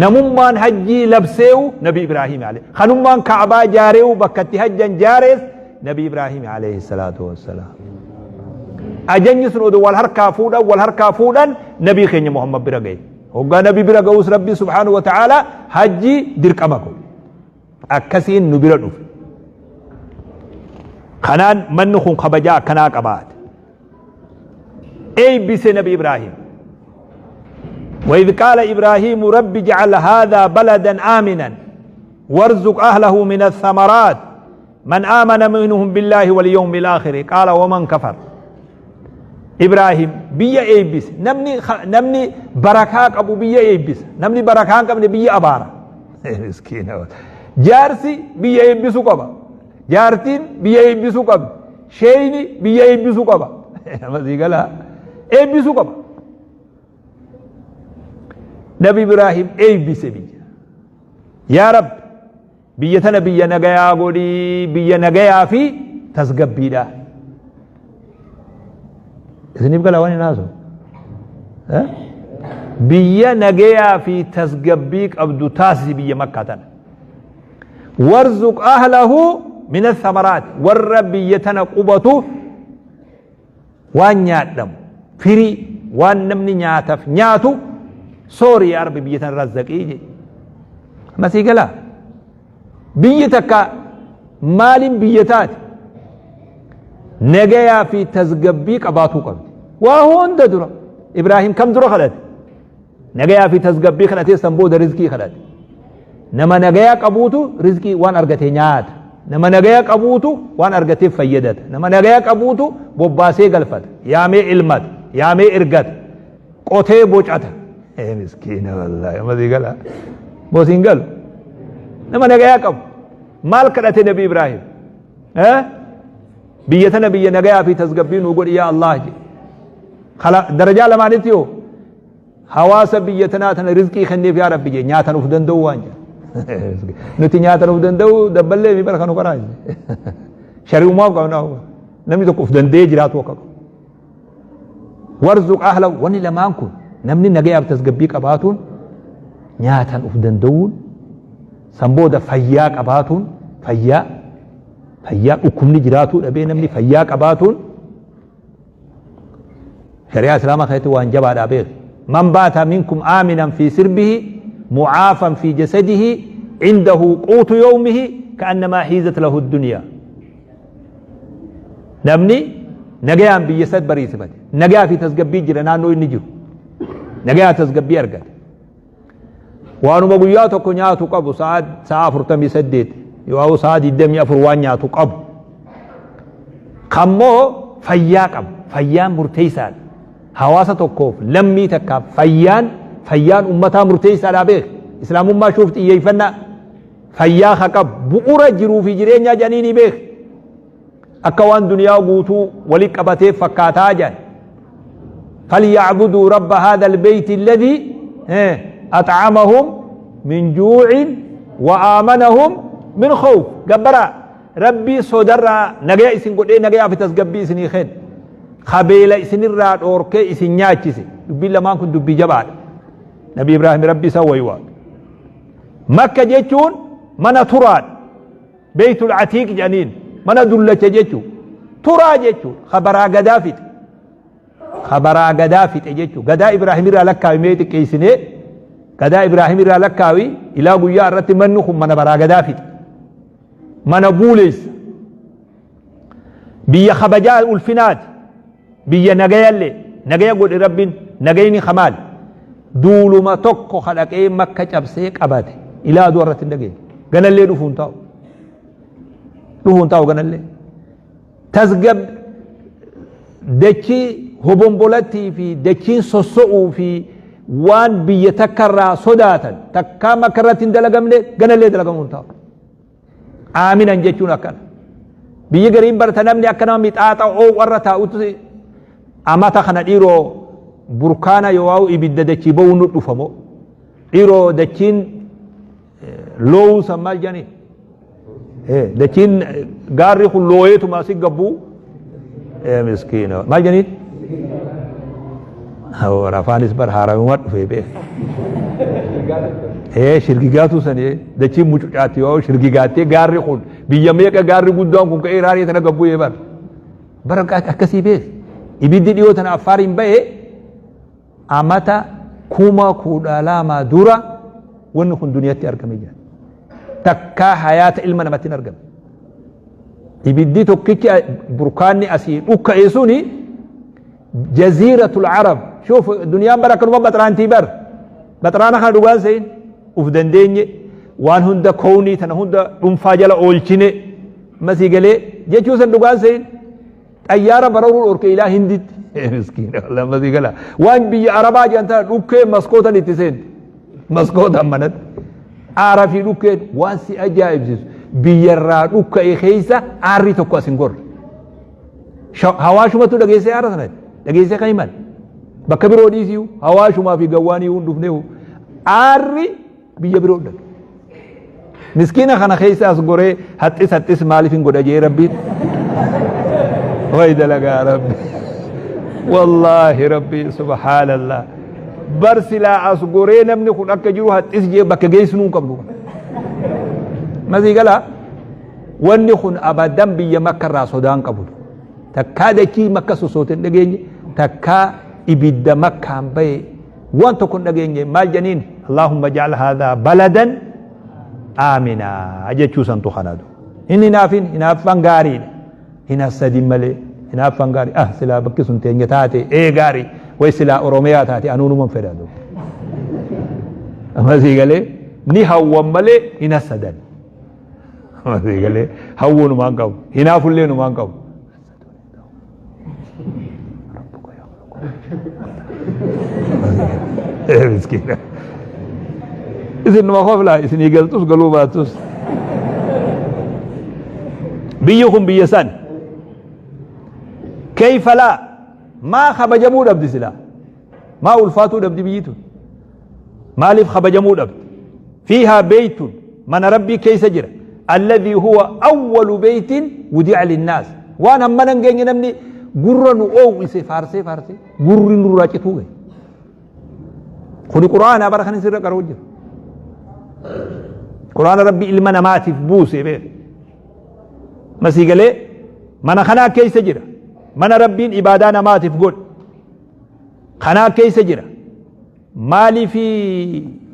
S1: Namummaan hajjii labseewu Nabi Ibraahim alayhi. Kanummaan Ka'abaa jaareewu bakka itti hajjan jaarees Nabi Ibraahim alayhi salaatu wassalaam. Ajanyi sun odoo wal harkaa fuudhan wal harkaa fuudhan Nabii keenya Muhammad bira ga'e. Hoggaa Nabi bira ga'us Rabbi subhaanahu wa ta'ala hajjii dirqama godhe. Akkasiin nu bira dhufe. Kanaan manni kun kabajaa akkanaa qabaate. Eebbise Nabi Ibraahim. وإذ قال إبراهيم رب اجعل هذا بلدا آمنا وارزق أهله من الثمرات من آمن منهم بالله واليوم الآخر قال ومن كفر إبراهيم بيا إيبس نمني نمني بركة أبو بيا إيبس نمني بركة قبل بيا أبارة Miskiina. Jaarsi biyya eebbisuu qaba. Jaartiin biyya eebbisuu qabdi. Sheeyni biyya eebbisuu qaba. Masii galaa eebbisuu qaba. Nabi Ibraahim eebbise biyya. Yaa Rabbi biyya tana biyya nagayaa godhii biyya nagayaa fi tasgabbiidha. Isiniif gala waan hin haasa'u. Biyya nagayaa fi tasgabbii qabdu taasisi biyya makkaa tana. Warzuq ahlahu min athamaraat warra biyya tana qubatu waan nyaadhamu firii waan namni nyaataf nyaatu soori yaa rabbi biyya tana razzaqii jedhe. Masii galaa. Biyyi takka maaliin biyya taate? Nagayaa fi tasgabbii qabaatuu qabdi. Waa hunda dura. Ibraahim kam dura kadhate? Nagayaa fi tasgabbii kadhatee san booda rizqii kadhate. Nama nagayaa qabuutu rizqii waan argate nyaata. Nama nagaya qabuutu waan argateef fayyadata. Nama nagaya qabuutu bobbaasee galfata. Yaamee ilmata. Yaamee ergata. Qotee bocata. Ee miskiina wallaahi amma sii gala. Moo siin galu. Nama nagayaa qabu. Maal kadhate Nabi Ibraahim? Eh? Biyya tana biyya nagayaa fi tasgabbii nuu godhi yaa Allah jedhe. Kala darajaa lamaanitti yoo hawaasa biyya tanaa tana rizqii kenneef yaa Rabbi jedhe nyaatan of danda'u waan jedhe. Nuti nyaatan of danda'u dabballee fi bara kanu karaa. Shari'umaaf qabnaa. Namni tokko of danda'ee jiraatu akka qabu. Warzuq ahla wanni lamaan kun namni nagayaaf tasgabbii qabaatuun nyaatan uf danda'uun san booda fayyaa qabaatuun fayyaa fayyaa dhukkubni jiraatuu dhabee namni fayyaa qabaatuun Shari'aa Islaamaa keessatti waan jabaadhaa beeki. Man baata minkum aaminan fi sirbihi mu'aafan fi jasadihi indahu quutu yawmihi ka'annamaa hiizat lahu dunyaa. Namni nagayaan biyya isaa bariisifate nagayaa fi tasgabbii jira naannoo inni jiru nagayaa tasgabbii argate. Waanuma guyyaa tokko nyaatu qabu sa'a 48 yoo sa'a 24 waan nyaatu qabu. Kammoo fayyaa qabu. Fayyaan murteessaadha. Hawaasa tokkoof lammii takkaaf fayyaan ummataa murteessaadha beek. Islaamummaa shuuf xiyyeeffannaa fayyaa ha qabu bu'uura jiruu fi jireenyaa jedhanii ni beek. Akka waan duniyaa guutuu wali qabatee fakkaataa jedhan. فليعبدوا رب هذا البيت الذي أطعمهم من جوع وآمنهم من خوف. جبرا ربي صدر نجا إسن قد نجا في تسجبي إسن يخن خبيلة إسن الراد أوركي إسن نياتشي دبي لما كنت دبي جبال نبي إبراهيم ربي سوى يوان مكة جيتون من تراد بيت العتيق جنين من دلة جيتون ترى جيتون خبرا قدافت خبرا قدافت جيتون قدا إبراهيم را لكاوي ميت كيسني قدا إبراهيم را لكاوي إلى قويا رت منكم من برا قدافت من بوليس بيا خبجاء الفنات بيا نجايا نجايا قول رب نجايني خمال دولو ما توكو خلق ايه مكة جبسيك أبادي إلى دورة النجاي قال اللي رفون تاو رفون تاو قال اللي تزجب دكي هبنبولتي في دكين سوسو في وان بيتكرر صداتا تكا مكرة دلقم لي قال اللي دلقم تاو آمنا جيتون أكن بيجي قريب برتنمني أكن ميتاتا أو ورتا أوتسي أما تخنا إيرو بركانا يواو إبدا دكي بونو دفمو إيرو دكين لو سمال جاني إيه دكين غاري خل لويتو ما سيقبو إيه مسكين ما جاني هو رفانيس بر هارامات في بيه إيه شرقيقاتو سنة دكين مچوچاتي يواو شرقيقاتي غاري خل بياميكا غاري قدام كون كإيراني تنقبو يبر بركة أكسي بيه ibiddi dhiyoo tana affaariin ba'e amata 12,000 dura wanni kun duniyatti argame jira. Takkaa hayaata ilma namatti hin argame. Ibiddi tokkichi burkaanni asii dhukka'e suni jaziiratul arab. Shuuf duniyaan bara akkanuma baxraantii bar. Baxraana kana dhugaan se'in uf dandeenye waan hunda kownii tana hunda dhuunfaa jala oolchine masii galee jechuu san dhugaan se'in. طيارة برورو أورك إلى هندت مسكين والله ما ذي وان بي عربا جانتا دوكي مسكوتا نتسين مسكوتا منت عرفي دوكي وان سي أجائب سيس بيرا دوكي خيسا عاري تكوا سنغور هواشو ما تو دقيسي عرسنا دقيسي خيمان بكبرو ديسيو هواشو ما في قواني وندفنيو عاري بيبرو دك مسكينة خنا خيسا أسغوري حتى حتى مالي فين قد أجي ربي ويد لك يا ربي والله ربي سبحان الله برسلا أسغوري نمني خن أكجرو حتى إسجي بك جيسنون قبلو ما زي قال واني خن أبدا بي مكة راسودان قبلو تكاد كي مكة سوسوتين دقيني تكا إبدا مكة بي وان تكون دقيني مال جنين اللهم اجعل هذا بلدا آمنا أجي تشوسن تخنادو إني نافين إنافان غارين هنا سدي ملي هنا فنغاري سلا بكي سنتين تاتي إيه غاري وي سلا أوروميا تاتي أنونو من فرادو أما زي قالي ني هو ملي هنا سدن أما زي قالي هو نمان قو هنا فلي نمان قو إيه مسكينة إذن ما خوف لا إذن يقلتوس قلوباتوس بيهم بيسان كيف لا ما خبجمو دبد سلا ما ألفاتو دبد بيتو ما لف خبجمو دبد فيها بيت من ربي كيس جرى الذي هو أول بيت ودع للناس وانا من نجي نمني قرن أو إسي فارسي فارسي قرن راجتوه خذ قرآن أبرخني سر كروجه قرآن ربي إلمنا ماتي في بوسي بيه مسيقلي من خنا كيس جرى من ربين إبادانا ماتي في قول Kanaa keessa jira. Maaliif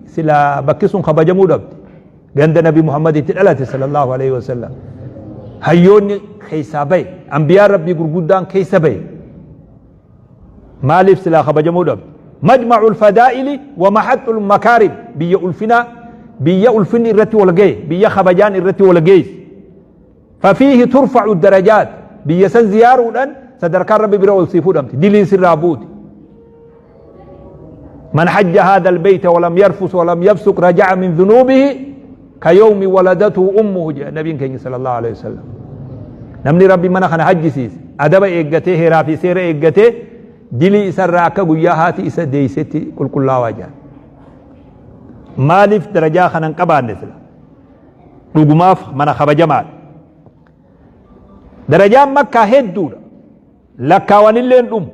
S1: silaa bakki sun kabajamuu dhabde? Ganda Nabi Muhammad itti dhalate sallallahu alaihi wasallam. Hayyoonni keessaa bahe, anbiyaan Rabbii gurguddaan keessa bahe. Maaliif silaa kabajamuu dhabde? Majma'ul fadaa'ili wa mahaxxul makaarim, biyya ulfinaa, biyya ulfinni irratti wal gahe, biyya kabajaan irratti wal geesse. Fafiihi turfa'u darajaat, biyya san ziyaaruudhaan sadarkaan Rabbi bira ol sii fuudhamti, diliin sirraa buuti. Man hajja haadha albayta walam yarfus walam yafsuq raja'a min dhunuubihi ka yawmi waladatu ummuhu jedha nabiin keenya sallallahu alaihi wasallam. Namni Rabbi mana kana hajjisiise adaba eeggatee heeraa fi seera eeggatee dilii isarraa akka guyyaa haati isa deeysetti qulqullaawaa jedha. Maaliif darajaa kana hin qabaanne sila? Dhugumaaf mana kabajamaadha. Darajaan Makkaa hedduudha. Lakkaawanillee hin dhumu.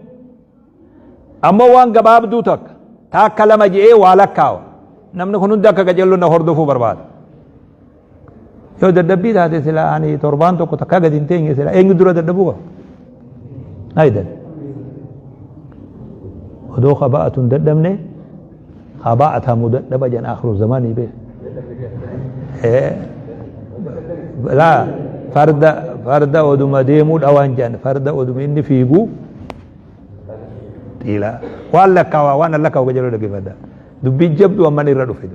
S1: Ammoo waan gabaabduu takka taakka lama je'ee waa lakkaawa. Namni kun hundi akka qajeello na hordofuu barbaada. Yoo dadhabbii taate sila ani torbaan tokko takkaa gadi hin teenye sila eenyu dura dadhabuu qaba? Haydan. Odoo kaba'atu hin dadhabne kaba'atamu dadhaba jan akhiru zamanii bee. Laa farda farda oduma deemuu dhawaan jan farda oduma inni fiiguu xiila waan lakkaawaa waan lakkaa'u qajeeloo dhaggeeffadha dubbii jabdu amman irra dhufe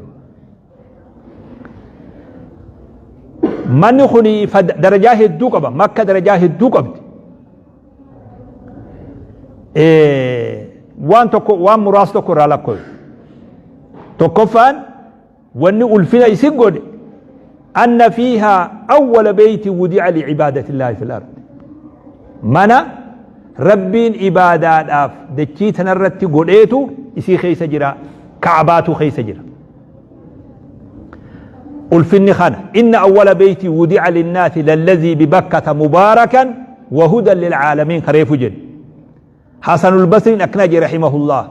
S1: manni kun darajaa hedduu qaba. Makka darajaa hedduu qabdi. Waan tokko, waan muraasa tokko irraa lakkooyu. Tokkoffaan wanni ulfina isin godhe anna fiihaa awwala beeyti wudi'a licibaadati illaahi fil ard, mana Rabbiin ibaadaadhaaf dachii tanarratti godheetu isii keessa jira, Ka'abaatu keessa jira. Ulfinni kana inna awwala beeyti wudi'a linnaasi lallazii bibakkata mubaarakan wa hudan lilcaalamiin kareefu jedhe. Hasanul Basriin akkana jedhe rahimahullah,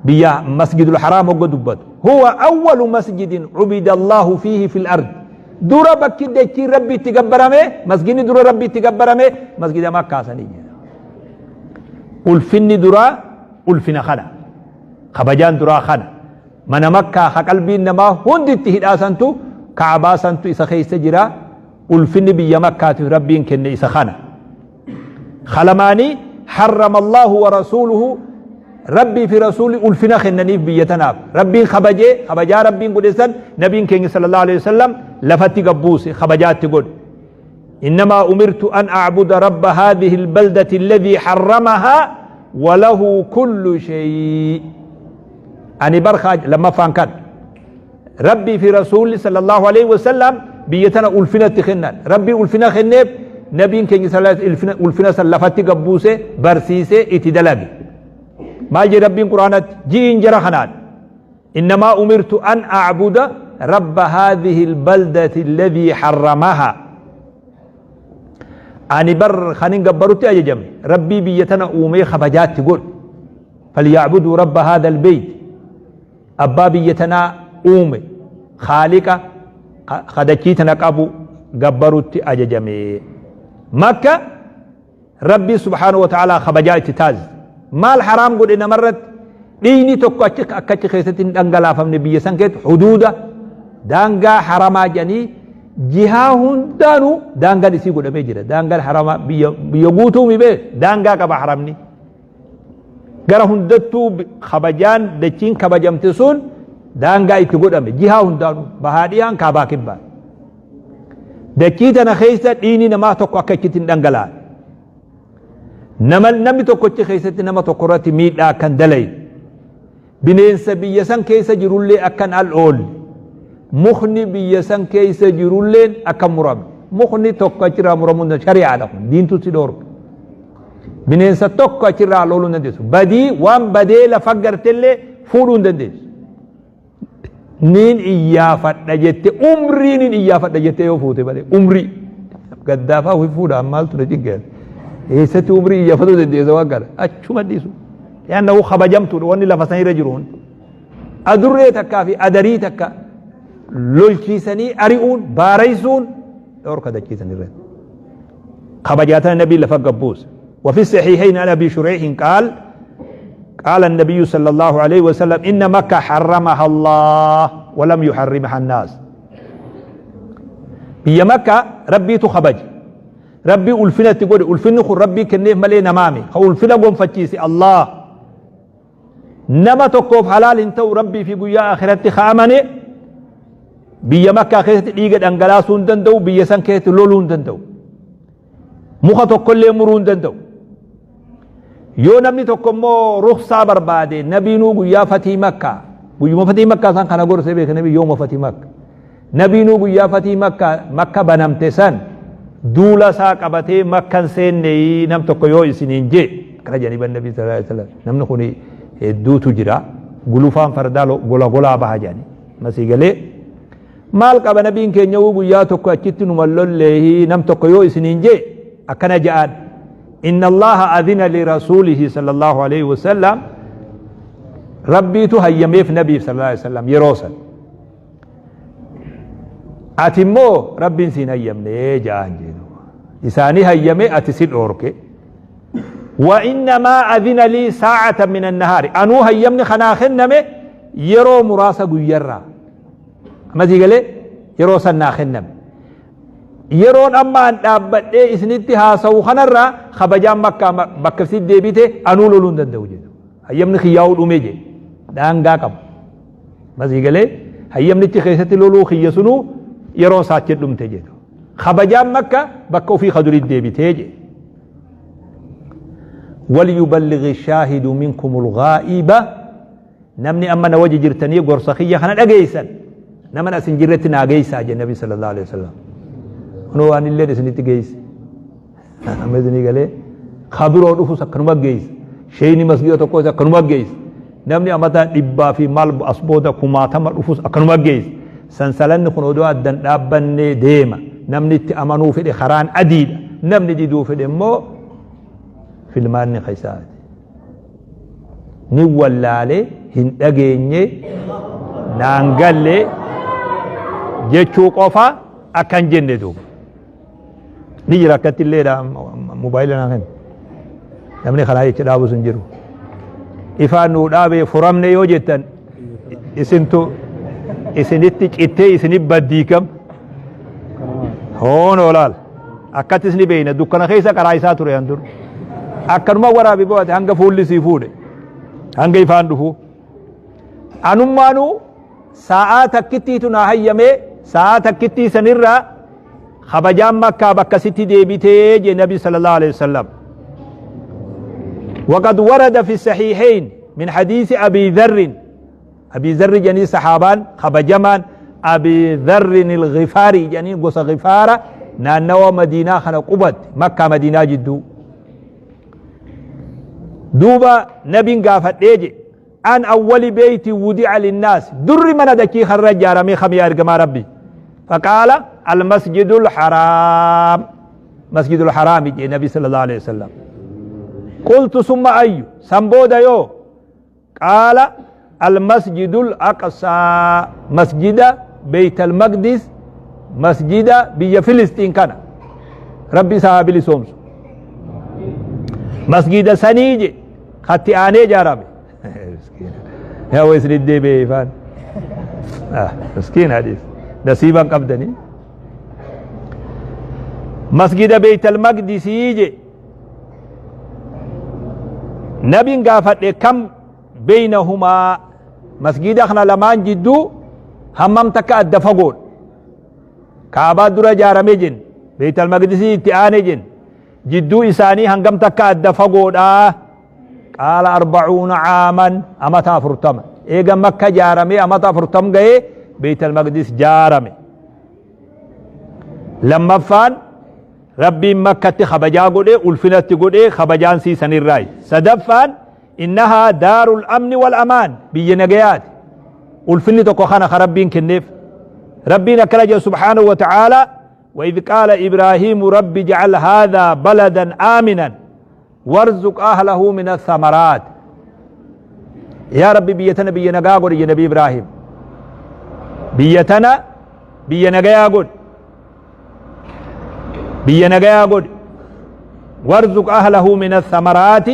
S1: biyya Masjidul Haraam hogga dubbatu: huwa awwalu masjidin ubida Allahu fiihi fil ard. Dura bakki dachiin Rabbi itti gabbarame, masjidni dura Rabbi itti gabbarame masjida Makkaa sanii jedha. Ulfinni duraa ulfina kana, kabajaan duraa kana, mana Makkaa ka qalbiin namaa hundi itti hidhaa santu, Ka'abaa santu isa keessa jira. Ulfinni biyya Makkaatiif Rabbiin kenne isa kana. Kalamaanii harrama Allahu wa rasuuluhu, Rabbii fi rasuulli ulfina kennaniif biyya tanaaf. Rabbiin kabajee, kabajaa Rabbiin godhe san nabiin keenya sallallahu alaihi wasallam lafatti gabbuuse, kabajaatti godhe. Innamaa umirtu an a'buda rabba haadhihi albaldati alladhi harramahaa wa lahu kullu shay. Ani barkaa lammaffaan kan Rabbii fi Rasuulli sallallahu alaihi wasallam biyya tana ulfina itti kennan. Rabbiin ulfina kenneef, nabiin keenya sallallahu alaihi wasallam ulfina san lafatti gabbuuse, barsiisee, itti dalage. Maal jedhe Rabbiin Quraanatti? Ji'iin jara kanaan. Innamaa umirtu an a'buda rabba haadhihi albaldati alladhii harramaha. Ani bar kanin gabbarutti ajajame Rabbii biyya tana uumee kabajaatti godhe. Falya'buduu rabba haadha albayt. Abbaa biyya tanaa uume, khaaliqa ka dachii tana qabu gabbarutti ajajame. Makka Rabbii subhaanahu wa ta'aalaa kabajaa itti taasise. Maal haraam godhe namarratti? Dhiigni tokko achi akka achi keessatti hin dhangalaafamne biyya san keessatti huduuda daangaa haramaa jedhanii jihaa hundaanuu daangaan isii godhamee jira. Daangaan haramaa biyya guutuu mi bee daangaa qaba haramni. Gara hundattuu kabajaan dachiin kabajamte sun daangaa itti godhame jihaa hundaanuu, bahaa dhiyaan, kaabaa kibbaan. Dachii tana keessa dhiigni namaa tokko akka achitti hin dhangalaane. Namni tokkochi keessatti nama tokko irratti miidhaa akka hin dalayne. Bineensa biyya san keessa jirullee akka hin al oolle. Mukni biyya san keessa jirulleen akka hin muramne. Mukni tokko achirraa muramuu hin danda'u. Shari'aadha kun. Diintu si dhoorka. Bineensa tokko achirraa al ooluu hin dandeessu. Badii waan badee lafa gartellee fuudhuu hin dandeessu. Niin iyyaafadha jette, umrii niin iyyaafadha jette yoo fuute malee umrii. Gaddaafaa ofii fuudha, maaltu na cinqeera. Eessatti umrii iyyaafatuu dandeessa waan kana achuma dhiisu. Yaannahu kabajamtuudha wanni lafa sanirra jiru hundi. Adurree takkaa fi adarii takka lolchiisanii ari'uun baaraysuun dhorka dachiisan irratti. Kabajaatana nabii lafa gabbuuse. وفي الصحيحين عن أبي شريح قال قال النبي صلى الله عليه وسلم إن مكة حرمها الله ولم يحرمها الناس. Biyya Makka Rabbiitu kabaje. Rabbii ulfina itti godhe. Ulfinni kun Rabbii kenneef malee namaami. Ka ulfina gonfachiise Allah. Nama tokkoof halaal hin ta'u Rabbii fi guyyaa akhiratti ka amane biyya Makkaa keessatti dhiiga dhangalaasuu hin danda'u, biyya san keessatti loluu hin danda'u. Muka tokkollee muruu hin danda'u. Yoo namni tokko immoo ruksaa barbaade nabiinuu guyyaa fatii Makkaa guyyuma fatii Makkaa san kana gorsee beeka nabi yooma fatii Makkaa. Nabiinuu guyyaa fatii Makkaa Makka banamte san duula isaa qabatee Makkan seenne nam tokko yoo isiniin jee akkana jedhanii ban nabii sallallahu alaihi wasallam namni kun hedduutu jira gulufaan fardaa gola golaa baha jedhanii masii galee maal qaba nabiin keenya guyyaa tokko achitti numa lolleehi nam tokko yoo isiniin jee akkana ja'an inna allaha adhina li rasuulihi sallallahu alaihi wasallam rabbiitu hayyameef nabiif sallallahu alaihi wasallam yeroo san ati immoo rabbiin siin hayyamne ja'an jedhu isaanii hayyame ati si dhoorke wa innamaa adhina lii saa'atan min annahaari anuu hayyamni kanaa kenname yeroo muraasa guyyarraa amma sii galee yeroo san naa kenname yeroon amma an dhaabbadhee isinitti haasawu kanarraa kabajaan makkaa bakka isin deebite anuu loluu hin danda'u jedhu hayyamni kiyyaa'uu dhume jedhe daangaa qaba Masii galee hayyamnichi keessatti loluu kiyya sunuu yeroon isaa achi dhumte jedhu. Kabajaan makka bakka ofii ka durii deebitee jedhe. Waliyuballighi shaahidu minkumul ghaa'iba namni amma na wajji jirtanii gorsa kiyya kana dhageessan nama as hin jirretti naa geessaa jedhe nabi sallallahu alaihi wasallam. Kunoo waan illee isinitti geesse. Amma isinii galee ka biroo dhufus akkanuma geessa. Sheeyni masgiida tokkos akkanuma geessa. Namni amata dhibbaa fi maal as booda kumaatama dhufus akkanuma geessa. Sansalanni kun odoo addan dhaabbannee deema. Namni itti amanuu fedhe karaan adiidha. Namni diduu fedhe immoo filmaanni keessaati. Ni wallaale hin dhageenye naan galle jechuu qofa akka hin jenne duuba. Ni jira akkatti illee mobaayila naa kenna. Namni kanaa jecha dhaabus hin jiru. Ifaan nuu dhaabee furamne yoo jettan isintu isinitti cittee isinit baddiikam. Hoon olaal. Akkattis ni beeyna dukkana keessa karaa isaa ture han dur. Akkanuma waraabi bo'ate hanga fuulli sii fuudhe. Hanga ifaan dhufu. Anummaanuu Sa'aa takkittiitu naa hayyamee sa'aa takkittii sanirraa kabajaan makkaa bakka sitti deebitee jee nabi sallallahu alaihi wasallam. وقد ورد في الصحيحين من حديث أبي ذر أبي ذر جني صحابان خبجمان أبي ذر الغفاري جني قص غفارة نانوا مدينة خنا قبت مكة مدينة جدو دوبا نبي قافت ايجي An awwali beeyti wudi'a linnaas durri mana dachii kanarra ijaaramee kam yaa ergamaa Rabbi? Faqaala almasjidul haraam masjidul haraami jee nabi sallallahu alaihi wasallam. Qultu summa ayyu san booda yoo qaala almasjidul aqsaa masjida beeytal maqdis masjida biyya Filistiin kana Rabbi isaa haa bilisoomsu. Masjida sanii je Katti aanee ijaarame. Yaa way isin deebi'e ifaan. Ah, miskiin hadiis. Nasiiban qabdanii. Masgida Beeytal Maqdisii je. Nabiin gaafadhe kam beeynahumaa masgida kana lamaan jidduu hammam takka adda fagoodha. Kaabaa dura ijaarame jenne. Beeytal Maqdisii itti aane jenne. Jidduu isaanii hangam takka adda fagoodha? Qaala arbacuuna caaman amata 40. Eega Makka jaaramee amata 40 ga'ee Beeytal Maqdis jaarame. Lammaffaan Rabbiin Makkatti kabajaa godhee ulfinatti godhee kabajaan siisanirraayi. Sadaffaan innahaa daarul amni wal amaan biyya nagayaati. Ulfinni tokko kana ka Rabbiin kenneef. Rabbiin akkana jedha subhaanahu wa ta'aalaa وإذ قال إبراهيم رب اجعل هذا بلدا آمنا وارزق أهله من الثمرات يا ربي بيتنا بي نغا قول يا نبي إبراهيم بيتنا بي نغا قول بي نغا قول وارزق أهله من الثمرات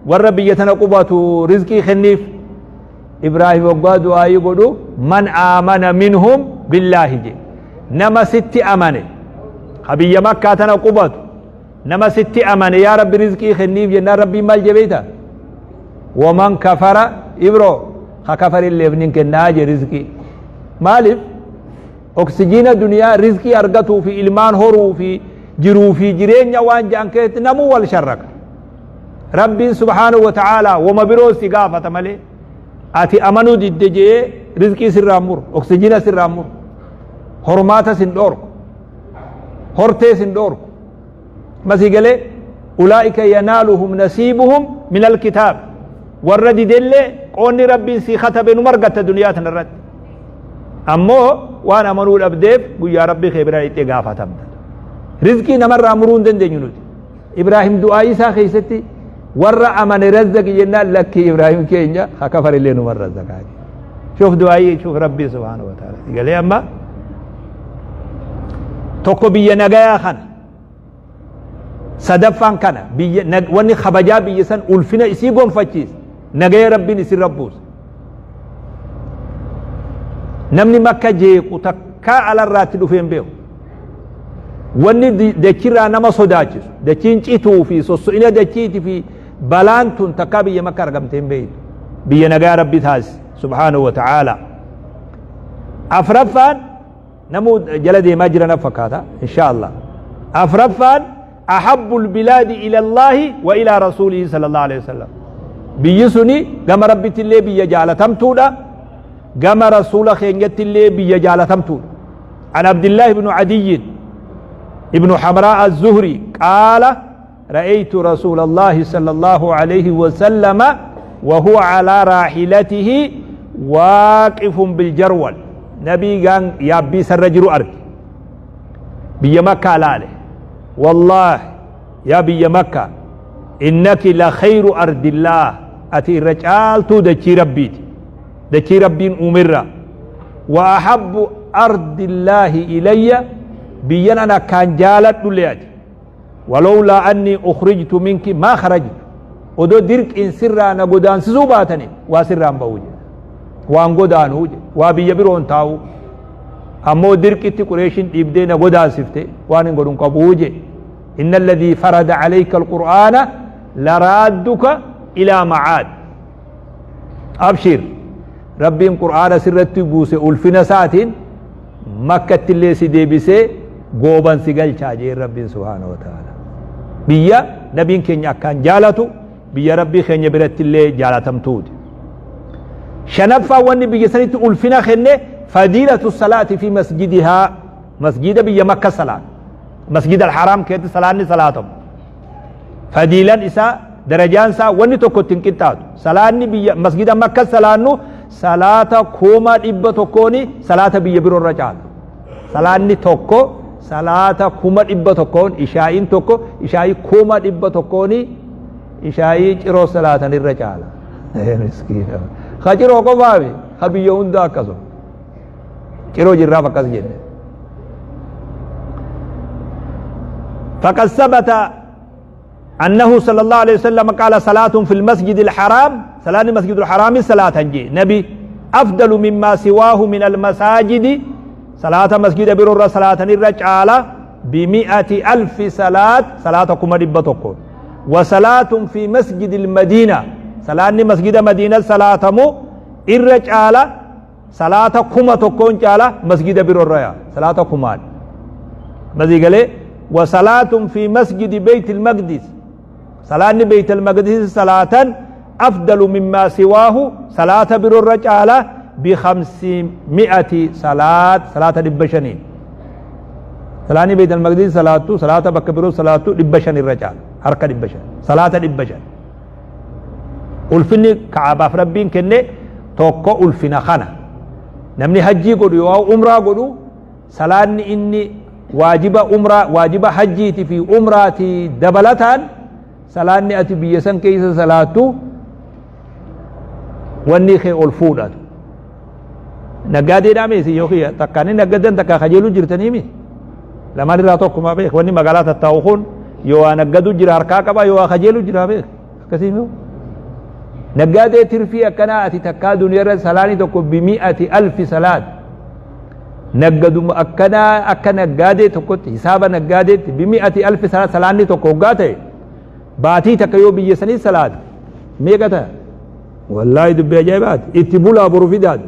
S1: Warra biyya tana qubatu rizqii kenniif. Ibraahim hoggaa du'aayii godhu man aamana minhum billaahi je. Nama sitti amane ka biyya Makkaa tana qubatu nama sitti amane yaa Rabbi rizqii kenniif jennaan Rabbiin maal je beeyta? Waman kafara ibro ka kafarilleef nin kennaa je rizqii. Maaliif? Oksijiina duniyaa rizqii argatuu fi ilmaan horuu fi jiruu fi jireenya waan jedhan keessatti namuu wal sharraka. Rabbiin subhaanahu wa ta'aalaa wama biroo si gaafata malee ati amanuu didde je'ee rizqii sirraa muru, oksijiina sirraa muru, hormaata sin dhoorku, hortee sin dhoorku. Masii galee ulaa'ika yanaaluhum nasiibuhum min alkitaab warra didellee qoonni Rabbiin sii katabe numa argatta duniyaa tanarratti. Ammoo waan amanuu dhabdeef guyyaa Rabbii kee bira itti gaafatamta. Rizqii namarraa muruu hin dandeenyu nuti. Ibraahim du'aayii isaa keessatti warra amane razzaqi jennaan lakkii Ibraahim keenya ha kafarillee numa razzaqaa. Shuuf du'aayii shuuf Rabbii subhaanahu wa ta'ala. Galee amma tokko biyya nagayaa kana sadaffaan kana biyya wanni kabajaa biyya san ulfina isii gonfachiise nagaya Rabbiin isin rabbuuse. Namni makka jeequ takkaa alarraatti dhufee hin beeku. Wanni dachirraa nama sodaachisu dachiin cituu fi sosso'ina dachiiti fi balaan tun takkaa biyya makka argamtee hin beektu. Biyya nagaa Rabbi taasise subhaanahu wa ta'aala. Afraffaan namuu jala deemaa jiran fakkaata insha Allah. Afraffaan ahabbul bilaadi ila Allaahi wa ila rasuulihi sallallahu alaihi wasallam. Biyyi suni gama Rabbitti illee biyya jaalatamtuudha. Gama rasuula keenyatti illee biyya jaalatamtuudha. An Abdillahi ibnu Adiyyin ibnu Hamraa az-Zuhri qaala رأيت رسول الله صلى الله عليه وسلم وهو على راحلته واقف بالجرول نبي قان يابي سرجر أرك بيا مكة لاله والله يا بيا مكة إنك لخير أرض الله أتي رجالتو دچي ربيت دچي ربين أمرا وأحب أرض الله إلي بيا أنا كان جالت لياتي Walowlaa annii ukhrijtu minki maa kharajtu. Odoo dirqiin sirraa na godaansisuu baatanii waa sirraan ba'uu jedhe. Waan godaanuu jedhe. Waa biyya biroon taa'uu. Ammoo dirqitti Qureeshiin dhiibdee na godaansifte waan hin godhun qabuu jedhe. Inna alladhii farada alayka alqur'aana laraadduka ilaa ma'aad. Abshir. Rabbiin Qur'aana sirratti buuse ulfina isaatiin Makkatti illee si deebisee gooban si galchaa jeen Rabbiin subhaanahu wa ta'ala. Biyya nabiin keenya akkaan jaalatu biyya Rabbii keenya biratti illee jaalatamtuuti. Shanaffaa wanni biyya sanitti ulfina kenne fadiilatu salaati fi masjidihaa masjida biyya Makka salaat masjida al-haraam keessatti salaanni salaatamu. Fadiilan isaa darajaan isaa wanni tokko ittiin qixxaatu. Salaanni biyya masgida Makka salaannu salaata 100,000 salaata biyya biroo irra caala. Salaanni tokko salaata 100,000 ishaa'iin tokko ishaa'ii 100,000 ishaa'ii ciroo salaatan irra caala. Miskiina. Ka ciroo qofaafi ka biyya hundaa akkasuma. Ciroo jirraaf akkas jenne. فقد ثبت أنه صلى الله عليه وسلم قال صلاة في المسجد الحرام صلاة المسجد الحرام صلاة جي نبي أفضل مما سواه من المساجد صلاة مسجد برر صلاة الرجالة ب100,000 صلاة صلاة كما دبتكم وصلاة في مسجد المدينة صلاة مسجد مدينة صلاة مو الرجالة Salaata 1000n caala masgida biro irra yaa salaata kumaan masii galee wa salaatun fi masjidi beeytil maqdis salaanni beeytil maqdis salaatan afdalu mimmaa siwaahu salaata biro irra caala bi khamsi mi'ati salaat salaata 500n salaanni beeytil maqdis salaattu salaata bakka biroo salaattu 500 irra caala harka 500 salaata 500. Ulfinni Ka'abaaf Rabbiin kenne tokko ulfina kana. Namni hajjii godhu yoo umraa godhu salaanni inni waajiba umraa waajiba hajjiiti fi umraati dabalataan salaanni ati biyya san keessa salaattu wanni kee ol fuudhatu. Naggaadeedhaa meesi yoo kiyya takkaan ni naggadan takkaa kajeeluu jirtanii mi? Lamaan irraa tokkumaa beek wanni magaalaa tattaa'u kun yoo waa naggadu jira harkaa qaba yoo waa kajeelu jira beek akkasii moo? Naggaadee tirfii akkanaa ati takkaa duniyarra salaani tokko bimi'ati alfi salaat. Naggaduma akkanaa akka naggaadee tokkotti hisaaba naggaadeetti bimi'ati alfi salaat salaanni tokko hoggaa ta'e baatii takka yoo biyya sanii salaate meeqa ta'a? Wallaahi dubbii ajaa'ibaati. Itti bulaa boru fidaati.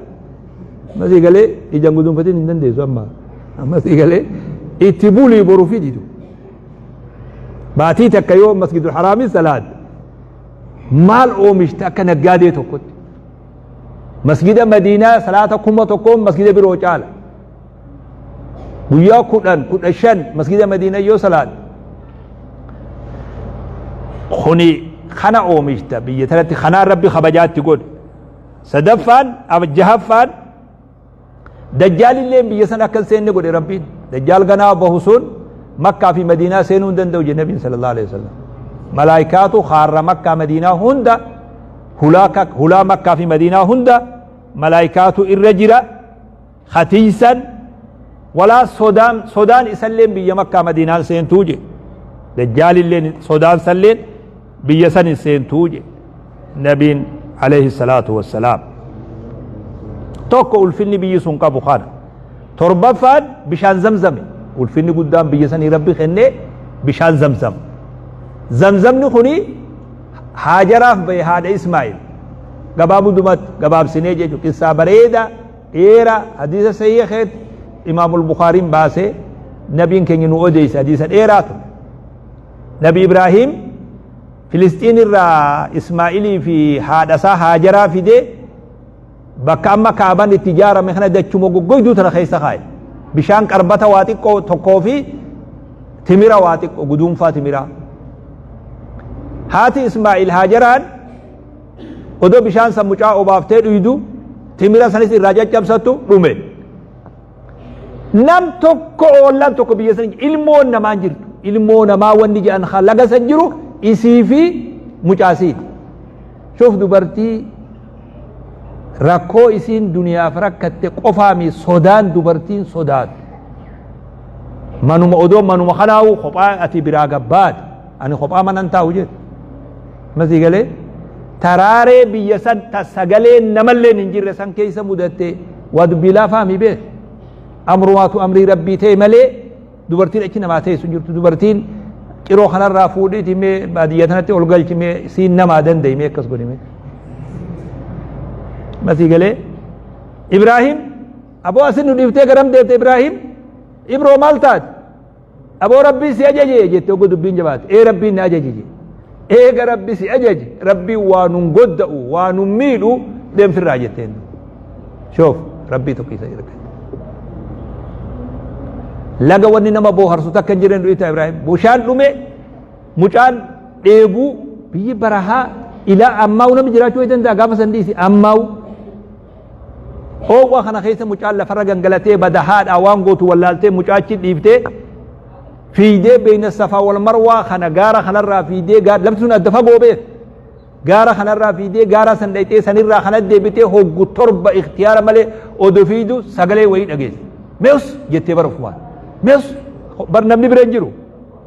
S1: Amma sii galee ijaan guduunfatiin hin dandeessu amma. Amma sii galee itti bulii boru fiditu. Baatii takka yoo masgidul haraamii salaate maal oomishte akka naggaadee tokkotti. Masgida Madiinaa salaata 1000n masgida biroo caala. Guyyaa 10 15 masgida Madiinaa yoo salaate kuni kana oomishta biyya tanatti kanaan rabbi kabajaatti godhe. Sadaffaan jahaffaan Dajjaalillee biyya san akka hin seenne godhe Rabbiin. Dajjaal ganaa bahu sun Makkaa fi Madiinaa seenuu hin danda'u jedhe Nabiin sallallahu alaihi wasallam. Malaayikaatu haarra Makkaa Madiinaa hunda hulaa Makkaa fi Madiinaa hunda malaayikaatu irra jira hatiisan walaa sodaan isalleen biyya Makkaa Madiinaan seentuu jedhe. Dajjaalilleen sodaan salleen biyya san hin seentuu jedhe. Nabiin alayhi salaatu wassalaam. Tokko ulfinni biyyi sun qabu kana. Torbaffaan bishaan zamzame. Ulfinni guddaan biyya sanii Rabbi kennee bishaan zamzam. Zamzamni kuni Haajaraaf bahe haadha Ismaa'il. Gabaabumatti gabaabsinee jechuudha. Qissaa bareedaa dheeraa hadiisa sahih keetti Imaamul Bukaariin baasee nabiin keenya nu odeesse hadiisa dheeraa ture. Nabi Ibraahim Filisxiin irraa Ismaa'ilii fi haadha isaa Haajaraa fidee bakka amma Ka'abaan itti ijaarame kana dachuma goggoyduu tana keessa kaa'e. Bishaan qarbata waa xiqqoo tokkoo fi timira waa xiqqoo guduunfaa timiraa. Haati Ismaa'il Haajaraan odoo bishaan san mucaa obaaftee dhuydu timira sanis irraa caccabsattu dhume. Nam tokko oollaan tokko biyya san ilmoon namaa hin jirtu. Ilmoo namaa wanni jedhan kan laga san jiru isii fi mucaasiiti. Shuuf dubartii rakkoo isiin duniyaaf rakkatte qofaami sodaan dubartiin sodaatu. Manuma odoo manuma kanaa'u kophaa ati biraa gabbaate ani kophaa manan taa'u jedhu. Masii galee taraaree biyya san ta sagaleen namalleen hin jirre san keessa mudatte waa dubbii laafaa mi beek. Amrumaatu amrii rabbii ta'e malee dubartiin achi namaa teessu hin jirtu. Dubartiin ciroo kanarraa fuudhiiti mee baadiyyaa tanatti ol galchi mee siin namaa danda'i mee akkas godhi mee. Masii galee Ibraahim aboo asin nu dhiiftee garam deemte Ibraahim Ibroo maal taate? Aboo Rabbiin si ajaje jette oguu dubbiin jabaate. Ee Rabbiin na ajaje je. Eega Rabbi si ajaje Rabbiin waa nun godda'u waa nun miidhu deemsirraa jetteen. Shoof Rabbii tokko isa erga. Laga wanni nama booharsu takka hin jirren du'ita Ibraahim. Bishaan dhume mucaan dheebuu biyyi barahaa ilaa ammaa'u namni jiraachuu ni danda'a gaafa san dhiisi ammaa'u. Oowwa kana keessa mucaan lafarra gangalatee bada haadhaa waan gootu wallaaltee mucaa achi dhiiftee fiidee beeyna safaa wal marwaa kana gaara kanarraa fiidee lafti sun adda fagoo beek gaara kanarraa fiidee gaara san dhayxee sanirraa kana deebitee hoggu torba ikhtiyaara malee odoo fiidu sagalee wayii dhageesse. Mees jettee bara ofumaan. Mees bar namni bira hin jiru.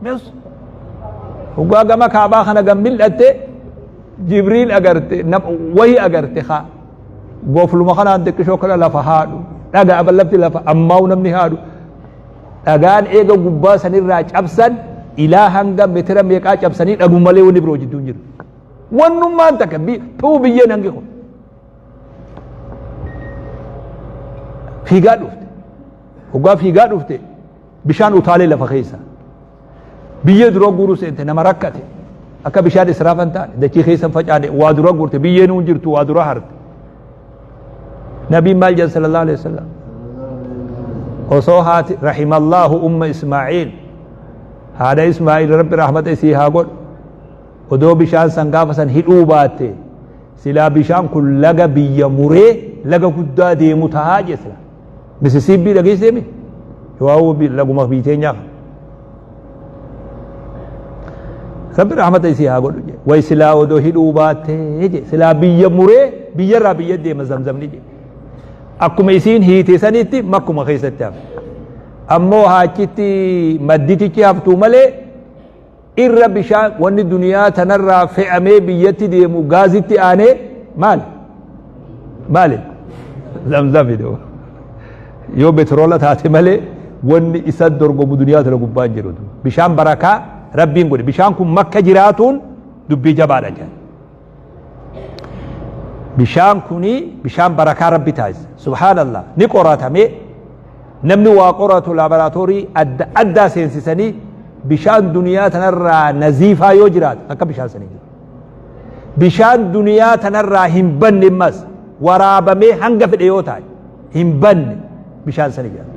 S1: Mees hoggaa gama kaabaa kana gam mil'atte Jibriil agarte wayii agarte haa. Gofluma kanaan xiqqishoo kana lafa haadhu. Dhagaa aban lafti lafa ammaa'u namni haadhu. Dhagaan eega gubbaa sanirraa cabsan ilaa hanga meetira meeqaa cabsanii dhagu malee wanni biroo jidduu hin jiru. Wannummaan takka tuu biyyeen hangi kun. Fiigaa dhufte. Hoggaa fiigaa dhufte bishaan utaalee lafa keessa. Biyyee dura guuruu seente nama rakkate. Akka bishaan israafa hin taane dachii keessa hin facaane waa dura guurte biyyeen hin jirtu waa dura harte. Nabiin maal jedhan sallallahu alaihi wasallam? Osoo haati rahimallahu umma Ismaa'iil haadha Ismaa'iil rabbi rahmata isii haa godhu. Odoo bishaan san gaafa san hidhuu baatte silaa bishaan kun laga biyya muree laga guddaa deemu tahaa jee sila. Misisiibbii dhageessee mi? Waawuu laguma biyya teenyaa kana. Rabbi rahmata isii haa godhu jee. Way silaa odoo hidhuu baattee jee. Silaa biyya muree biyyarraa biyya deema zamzamni jee. Akkuma isiin hiite sanitti makkuma keessatti hafe. Ammoo haachitti madditichi haftuu malee irra bishaan wanni duniyaa tanarraa fe'amee biyyatti deemu gaazitti aanee Maali? Maali? Zamzami doo. Yoo betroola taate malee wanni isa dorgomu duniyaa tana gubbaa hin jiru. Bishaan barakaa Rabbiin godhe. Bishaan kun Makka jiraatuun dubbii jabaadha jedhan. Bishaan kuni bishaan barakaa Rabbi taasise. Subhaanallah. Ni qoratamee namni waa qoratu laaboraatoorii adda addaa seensisanii bishaan duniyaa tanarraa naziifaa yoo jiraate akka bishaan sanii jiru. Bishaan duniyaa tanarraa hin banne immas waraabamee hanga fedhe yoo taa'e hin banne bishaan sanii jiraata.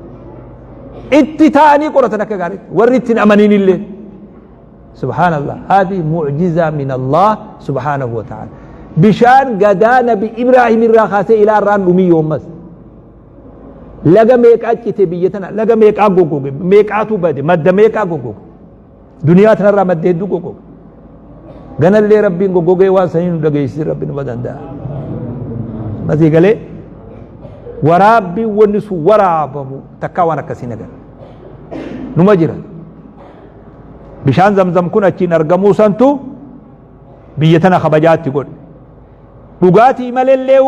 S1: Itti taa'anii qoratan akka gaariitti warri ittiin amaniin illee. Subhaanallah haadhi mu'jizaa min Allah subhaanahu wa ta'ala. Bishaan gadaa nabi Ibraahim irraa kaasee ilaa irraan dhumii yoommas. Laga meeqaa cite biyya tana laga meeqaa goggoge meeqaatu bade madda meeqaa goggoge. Duniyaa tanarraa madda hedduu goggoge. Ganallee Rabbiin goggogee waan sanii nu dhageessise Rabbi numa danda'a. Masii galee waraabbiin wanni sun waraabamu takkaa waan akkasii nagarra. Numa jira. Bishaan zamzam kun achiin argamuu santu biyya tana kabajaatti godhe. Dhugaatii malellee